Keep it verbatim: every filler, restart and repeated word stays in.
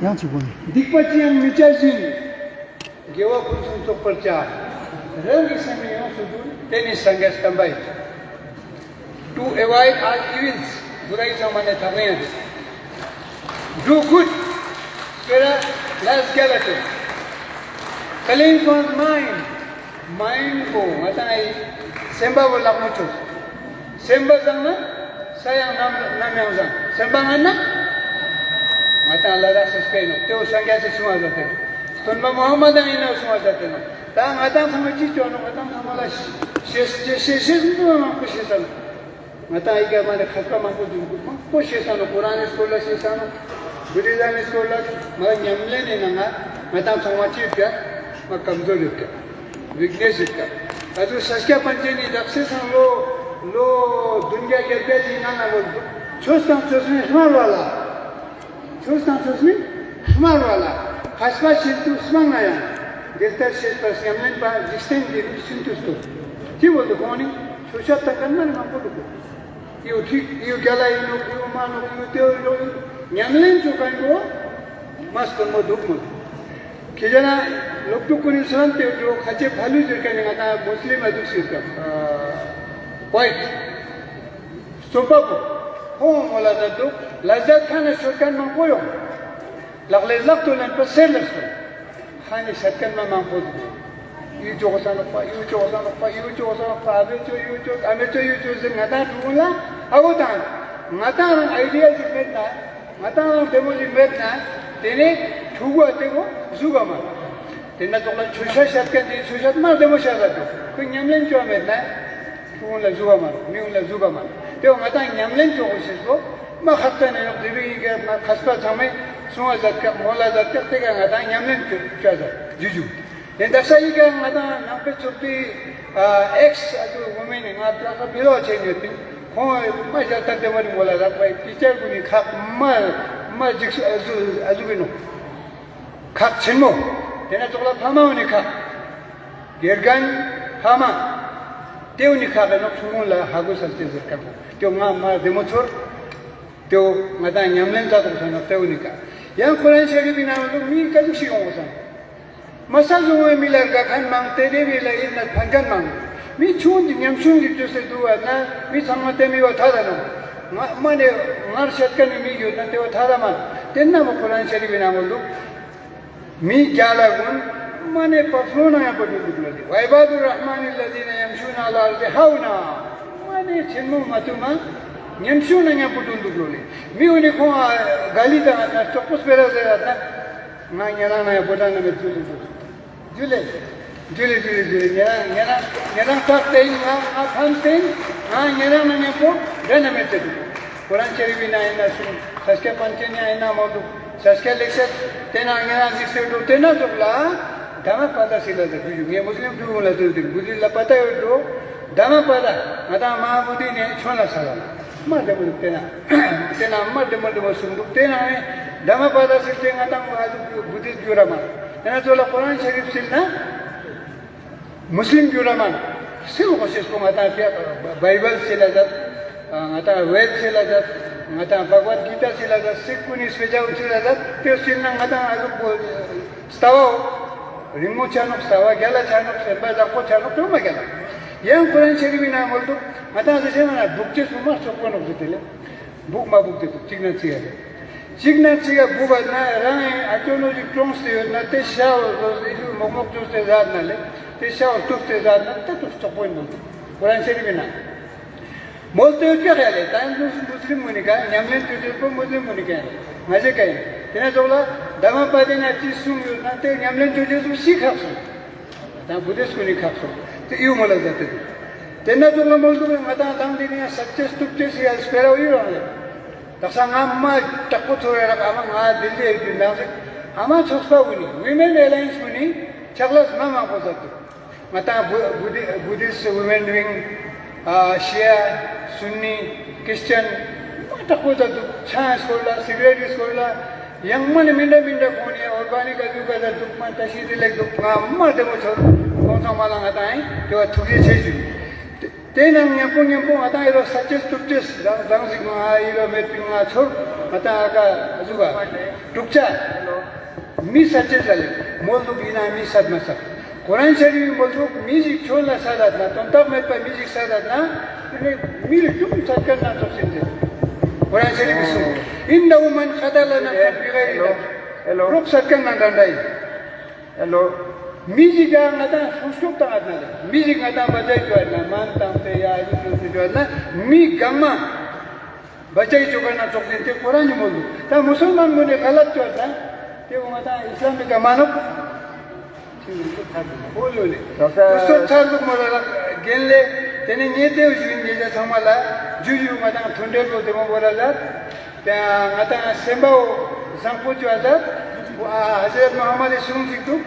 ཡང་ཅིག་གོ་ནི། སྡིག་པ་ཅི་ཡང་མི་བྱ་ཞིང་། དགེ་བ་ཕུན་སུམ་ཚོགས་པར་བྱ། རང་གི་སེམས་ཡོངས་སུ་འདུལ། དེ་ནི་སངས་རྒྱས་བསྟན་པ་ཡིན། To avoid all evils. བུ་རའི་ཚང་མ་ནས་ཐག་རིང་ཡོད། Do good. སྤེ་ར་ལས་རྒྱལ་ལ་ཅོ། Cleanse one's mind. མའིན་ཌ་པོ་ང་ཏང་ཨེ་སེམས་པ་བོ་ལག་མོ་ཆོས། སེམས་པ་བཟང་ན་ས་ཡང་ནམ་ནམ་ཡང་བཟང་། སེམས་པ་ངན་ན་ང་ཏང་ལ་རག་སེ་སྤེ་ནོག། དེ་བོ་སངས་རྒྱས་སི་གསུང་བ་མཛད་དེ་ནོག། སྟོན་པ་མུ་ཧམ་མད་ཡིན་ན་གསུང་བ་མཛད་དེ་ནོག། ད་ང་ཏང་ཚང་མ་ཅི་ཅོ་ནོག། ང་ཏང་ཚང་མ་ལ་ཤེས་ཤེས་ཤེས་ཤེས་མང་པོ་ཤེས་ས་ནོག། ང་ཏང་ཨི་ཀ་མ་ནེ་མཁས་པ་མང་པོ་འདུག། མང་པོ་ཤེས་ས་ནོག། ཀོ་རཱན་ནི་སྐོར་ལ་ཤེས་ས་ནོག། བུ་དྷི་ཛམ་ནི་སྐོར་ལ། མ་ཉམས་ལེན་ནི་ནང་ང་ང་ཏང་ཚང་མ་ཅི་ཡོད་ཀྱག། མ་ཀམ་ཛོར་ཡོད་ཀྱག། ཝིཀ་ནེས་ཡོད་ཀྱག། ད་དུ་ས་སྐྱ་པཎ་ཆེན་ནི་དག་ས་སང་ལོ་ལོ་བདུན་བརྒྱ་བརྒྱད་བརྒྱ་ཞིག་ནང་ང་ལོ་ཆོས་དང་ཆོས་མིན་སྨྲ་བ་ལ། ཆོས་དང་ཆོས་མིན་སྨྲ་བ་ལ། མཁས་པ་བཞིན་དུ་སྨྲ་ན་ཡང་། དེ་ལྟར་ཤེས་པས་ཉམས་ལེན་པ། འཇིག་རྟེན་འདིར་ཤིན་ཏུ་སྟོབས། ཅི་བོ་དུ་ཁོང་ནི་ཆོས་ཤད་དང་ཀན་མ་ནི་མང་པོ་འདུག་གོ། ཡུ་ཐིག་ཡུ་རྒྱ་ལ་ཡིན་ནོག། ཡུ་མ་ནོག། ཡུ་ཏེ་བོ་ཡོ་ཉམས་ལེན་ཅོ་ཁན་བོ་མ་སྟོན་མོ་འདུག་མོ། ཁྱེད་ཅག་ན་ལོག་ཏུ་ཀུན་ནི་སོན་ཏེ་འགྲོ་ཁ་ཆེ་ཕ་ལུ་ཟེར་ཁན་ནི་ང་ཏང་མུ་སི་ལིམ་མ་འདུག་ཟེར་ཁན། ཝའིཊ། རྩོམ་པ་པོ། ཁོང་མོ་ལ་ད་འདུག། ལ་ཟ་ཁ་ན་ཤོད་ཁན་མང་པོ་ཡོང་། ལག་ལེན་ལག་ཏུ་ལེན་པ་གསེར་ལས་སོ། ཁ་ནེ་ཤད་ཁན་མ་མང་པོ་འདུག། ཡུ་ཅོག་ས་ནོག་པ། ཡུ་ཅོག་ས་ནོག་པ། ཡུ་ཅོག་ས་ནོག་པ། ཨ་མེ་ཅོ་ཡུ་ཅོག། ཨ་མེ་ཅོ་ཡུ་ཅོག་ཟེར་ང་ཏང་ཕྲུ་གུ་ལ་ཨ་བོ་དང་ང་ཏང་རང་ཨའི་ཌི་ཡ་ཞིག་མེད་ན། ང་ཏང་རང་བདེ་མོ་ཞིག་མེད་ན། དེ་ནེ་ཕྲུ་གུ་ཨ་ཏེ་བོ་ཟུག་ག་མ། དེ་ན་ཙོགས་ལ་ཆོས་ཤད་ཤད་ཁན་དེ་ཆོས་ཤད་མ་བདེ་མོ་ཤད་ད་དུ་ཁོ་ཉམས་ལེན་ཅོ་མེད་ན། ཕྲུ་གུ་ལ་ཟུག་ག་མ་ནོག། མི་གུན་ལ་ཟུག་ག་མ་ནོག། དེ་བོ་ང་ཏང་ཉམས་ལེན་ཅོ་གོས་ཤེས་པོ་མ་ཁག་ཏ་ནེ་ནོག། དེ་བོ་ཡི་གེ་མ་མཁས་པ་ཚང་མས་གསུང་བ་མཛད་ཀྱག། མོལ་ལ་མཛད་ཀྱག། དེ་ཀ་ང་ཏང་ཉམས་ལེན་ཅོ་ཅོ་ཟེར་ཇུ་ཇུ། དེ་ད་ས་ཡི་གེ་ང་ཏང་ནང་པའི་ཚོགས་པའི་ཨེགས་ཨ་ཏུ་བུ་མེན་ནི་ང་ཏང་ཁ་བི་ལོ་ཆེན་ཡོད་པིན། ཁོང་མ་ཞག་ཐར་དེ་མ་རིང་མོལ་ལ་རག་པའི་ཊི་ཅར་གུན་ནི་ཁག་མ་མ་འཇིགས་སུ་ཨ་ཟུག་ཨ་ཟུག་ཡིན་ནོག། ཁག་ཆེན་མོ། དེ་ན་ཙོགས་ལ་ཕ་མ་བོ་ནི་ཁག། དགེ་རྒན་ཕ་མ། དེ་བོ་ནི་ཁག་གི་ནོག། ཕྲུ་གུ་ལ་ཧ་གོ་ས་ལྟེ་ཟེར་ཁན་བོ། དེ་བོ་ང་མ་བདེ་མོ་ཚོར། དེ་བོ་ང་ཏང་ཉམས་ལེན་ཙ་ཙོགས་ས་ནོག། དེ་བོ་ནི་ཁག། ཡང་ཀོ་རཱན་ཤ་རིབ་བི་ནང་ལོ་མི་ཀ་ཟུག་ཞིག་ཡོང་བ་སང་། མ་ས་བཟུང་བའི་མི་ལ་དགའ་ཁན་མང་། དེ་དེ་མི་ལ་ཡིད་ན་ཕན་ཁན་མང་། མི་ཆུང་གི་ཉམ་ཆུང་གི་ཅོས་ཏེ་དུག་པ་ན་མི་ཚང་མ་དེ་མི་བ་ཐ་ད་ནོག། ང་མ་ནེ་ངར་ཤད་ཁན་ནི་མི་ཡོད་ན་དེ་བ་ཐ་ད་མ། དེ་ན་མོ་ཀོ་རཱན་ཤ་རིབ་བི་ནང་ལོ་དུག། མི་རྒྱལ་ལ་གུན་མ་ནེ་པ་ཕོ་ན་ཡང་པོ་དུག་དུག་ལོ་ལེ། وعباد الرحمن الذين يمشون على الأرض هونا. མ་ནེ་ཆེན་མོ་མ་ཐུ་མ་ཉམ་ཆུང་ན་ཡང་པོ་དུག་དུག་ལོ་ལེ། མི་འོ་ནི་ཁོང་ཨ་ག་ལི་དང་ཨ་ན་ཅོག་པོ་སྤེ་ར་ཟེར་ར་ད། ང་ཉེ་རང་ན་ཡང་པོ་ད་ན་མེད་ཚུལ་དུག་དུག། ཇུ་ལེ། ཇུ་ལེ་ཇུ་ལེ་ཇུ་ལེ། ཉེ་རང་ཉེ་རང་ཉེ་རང་ཏག་ཏེ་ང་ང་ཕན་ཏེ་ང་ཉེ་རང་ན་ཉམ་པོ་ད་ན་མེད་ཚུལ་དུག། ཀོ་རཱན་ཤ་རིབ་བི་ན་ཡིན་ན་སུ་ས་སྐྱ་པཎ་ཆེན་ཡིན་ན་མོ་དུག། ས་སྐྱ་ལེགས་བཤད་དེ་ན་ཉེ་རང་ཟིག་སེ་དུག། དེ་ན་ཙོགས་ལ་དྷརྨ་པ་དཱ་སི་ལ་ཟེར་དུག། ངས་མུ་སི་ལིམ་ཕྲུ་གུ་ལ་ཟེར་དུག། བུ་དྷི་ལ་པ་ཏ་ཡོད་དོ། དྷརྨ་པ་དཱ་ང་ཏང་མ་ཧཱ་བོ་དྷི་ནེ་ཆོན་ལ་ས་ལ་མ་དེ་མོ་དུག། དེ་ན་དེ་ན་མ་དེ་མོ་དེ་མོ་གསུངས་དུག། དེ་ན་ནི་དྷརྨ་པ་དཱ་སི་དེ་ང་ཏང་བུ་དྷིསྟ་གྱུར་ར་མ། དེ་ན་ཙོགས་ལ་ཀོ་རཱན་ཤ་རིབ་སིལ་ན་མུ་སི་ལིམ་གྱུར་ར་མ། སིལ་གོས་ཤེས་པོ་ང་ཏང་བའི་བལ་སིལ་ལ་ཟད། ང་ཏང་བེད་སིལ་ལ་ཟད། ང་ཏང་བྷག་བད་གི་ཏཱ་སིལ་ལ་ཟད། སིག་གུན་ནི་སྤེ་ཆ་གུན་སིལ་ལ་ཟད། དེ་སིལ་ན་ང་ཏང་ཨ་ཟུག་པོ་ལྟ་བ་རིང་མོ་ཆ་ནོག། ལྟ་བ་རྒྱལ་ལ་ཆ་ནོག། སེམས་པ་བཟང་པོ་ཆ་ནོག། དེ་མ་རྒྱལ་ལ། ཡང་ཀོ་རཱན་ཤ་རིབ་བི་ན་མོལ་དུག། ང་ཏང་ཟེར་ན་བུག་ཅེས་པོ་མ་ཙོག་པོ་ནོག་ཟེར་ཏེ་ལེ། བུག་མ་བུག་ཏེ་དུག། ཅིག་ན་ཅིག་ག་ཅིག་ན་ཅིག་ག་བུག་པ་ན་རང་ཨ་ཅོ་ནོ་ཞིག་ཀྲོངས་ཏེ་ཡོད་ན་དེ་ཤ་བོ་ཟོས་ཏེ་མོག་མོག་ཅོས་ཏེ་ཟ་ན་ལེ། དེ་ཤ་བོ་བཏུབས་ཏེ་ཟ་ན་དེ་ཙོག་པོ་ཡིན་ནོག། ཀོ་རཱན་ཤ་རིབ་བི་ན་མོལ་ཏེ་ཡོད་ཀྱག་ཡ་ལེ། ད་མུ་སི་ལིམ་གུན་ནི་ཀ་ཉམས་ལེན་ཅོ་ཅེས་པོ་མུ་སི་ལིམ་གུན་ནི་ཀ་ཡ་ལེ། ང་ཞའི་ཀ་ཡིན། དེ་ན་ཙོགས་ལ་དྷརྨ་པ་དཱ་ན་ཅི་གསུངས་ཡོད་ན་དེ་ཉམས་ལེན་ཅོ་ཅེས་པོ་ཤི་ཁག་སོང་། ད་བུ་དྷིསྟ་གུན་ནི་ཁག་སོང་། དེ་ཡུ་མོལ་ལ་ཟད་དེ་དུག། དེ་ན་ཙོགས་ལ་མོལ་དུག། ང་ཏང་དང་དེ་ནི་ཡང་ས་ཅེས་སྟུབ་ཅེས་སི་ཡ་སྤེ་ར་བོ་ཡུ་རང་ལེ། དག་ས་ང་མ་དྲག་པོ་ཚོར་ར་རག། ཨ་མ་ང་དིལ་ལི་ཡོད་དུས་ནང་ཟིག་ཨ་མ་ཚོགས་པ་གུན་ནི་ཝི་མེན་ཨེ་ལ་ཡེནས་གུན་ནི་ཕྱག་ལས་མ་མང་པོ་མཛད་དུག། ང་ཏང་བུ་བུ་དྷི་བུ་དྷིསྟ་ཝི་མེན་ཝིང་ཨ་ཤི་ཡ་སུན་ནི་ཀྲིས་ཅན་མ་དྲག་པོ་མཛད་དུག། ཆང་སྐོར་ལ་སི་ག་རེཊ་སྐོར་ལ་ཡང་མ་ནི་མི་འདྲ་མི་འདྲ་ཁོང་ནི་ཨོར་ག་ནིག་ག་ཟུག་ག་ཟུག་མ་ཏ་ཤི་དི་ལེགས་དུག། ང་མ་དེ་མོ་ཚོར། ཁོང་ཚང་མ་ལ་ང་ཏང་ཨེ་དེ་བ་ཐུགས་རྗེ་ཆེ་ཞུ། དེ་ནང་མཉམ་པོ་མཉམ་པོ་ང་ཏང་ཨེ་རོ་ས་ཅེས་སྟུབ་ཅེས་རང་རང་ཟིག་ང་ཨེ་རོ་མེད་པིན་ང་ཚོར། ང་ཏང་ཨ་ཀ་ཟུག་ག་དྲུག་ཅ། མི་སད་ཅེས་ལ་ལེ། མོལ་དུག་ཨིན་ན་མི་སད་མ་སད། ཀོ་རཱན་ཤ་རིབ་བི་མོལ་དུག་མི་ཞིག་ཆོས་ལ་སད་ད་ན་དོན་དག་མེད་པ་མི་ཞིག་སད་ད་ན་ཨེ་ནེ་མི་ལ་ཅུང་སད་ཁན་ན་ཙོགས་ཨིན་ཏེ། ཀོ་རཱན་ཤ་རིབ་བི་གསུངས། إنه من قتل نفسا بغير نفس. ཧེ་ལོ། རོགས་སད་ཁན་ན་འདྲ་འདྲ་ཨིན། ཧེ་ལོ། མི་ཞིག་ག་ང་དང་སྲུང་སྐྱོབ་བཏང་ང་ན་ལེ། མི་ཞིག་ང་དང་བ་ཇའི་ཅོ་ན་མན་དང་ཏེ་ཡ་ཡུ་ཏུ་ཏུ་ཅོ་ན་མི་གང་མ་བ་ཇའི་ཅོ་ཁན་ན་ཙོགས་ཨིན་ཏེ་ཀོ་རཱན་ནི་མོལ་དུག། ད་མུ་སུལ་མན་གུན་ནི་ག་ལད་ཅོ་ན་ཏེ་བོ་ང་དང་ཨིས་ལམ་མི་ཀ་མ་ནོག། འོ་ལོ་ལེ། ཏོ་སོ་ཚར་དུག་མོ་ལ་རྒན་ལེ། ཏེ་ནེ་ངེ་ཏེ་བོ་ཞུ་ཨིན། ཉེ་ཞ་ཚང་མ་ལ་ཞུ་ཞུ་ང་དང་མཐུན་འབྲེལ་ལོ་ཏེ་མོ་བོ་ར་ལ། ཏེ་ང་དང་སེམས་པ་བོ་བཟང་པོ་ཅོ་ཨ་ད། ཨ་ཧ་ཛ་རད་མུ་ཧམ་མད་ལེ་གསུངས་ཤིག་དུག།